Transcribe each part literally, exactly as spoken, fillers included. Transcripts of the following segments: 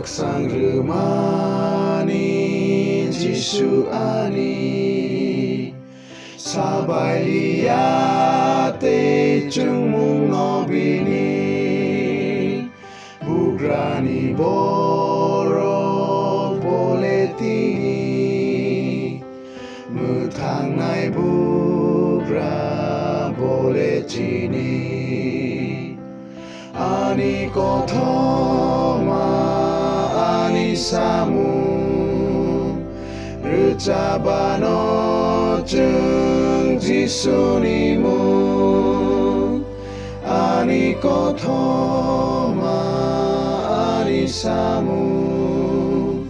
Sang rwmani Jisu ani sabai liya tei chwngmungno bini. Bugrani borok bole tini, mwthangnai bugra bole chini. Ani kothoma, ani samung, rwchabano chwng Jisuni mung. Ani kothoma, ani samung,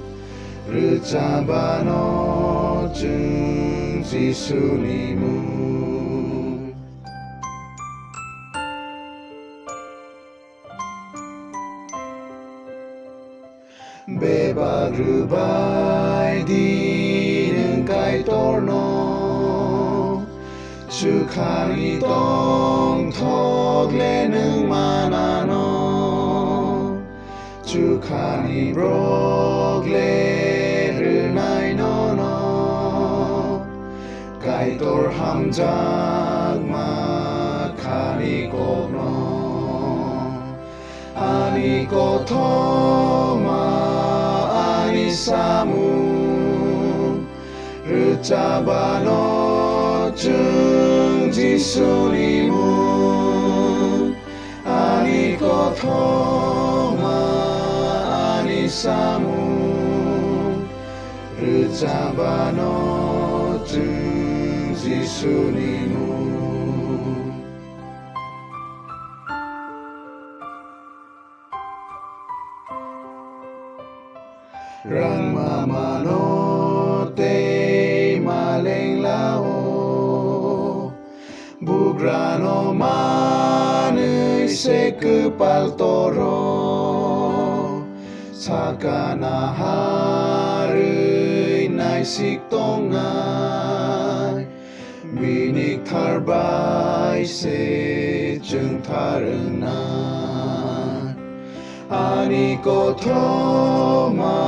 rwchabano chwng Jisuni mung. Bebak rwbai di nwng Kaitorno, chukhani tongthok le nwng manano, chukhani borok le rwnai nono. Kaitor hamjakma khani kokno. Ani kothoma, ani samung, rwchabano chwng Jisuni mung. Ani kothoma, ani samung, rwchabano chwng Jisuni mung. Rangma mano tei maleng lao, bugrano manwi se kwpal toro, sakana harwi naisik tongnai. Bini kthar bai se chwng thar wngnai. Ani kothoma,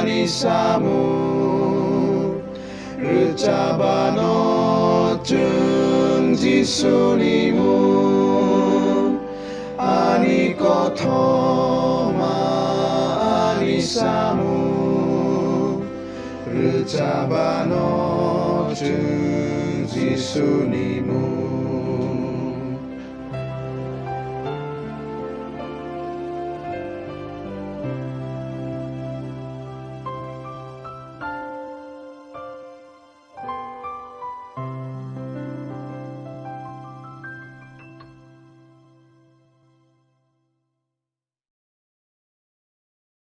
ani samung, rwchabano chwng Jisuni mung. Ani kothoma, ani samung, rwchabano chwng Jisuni mung.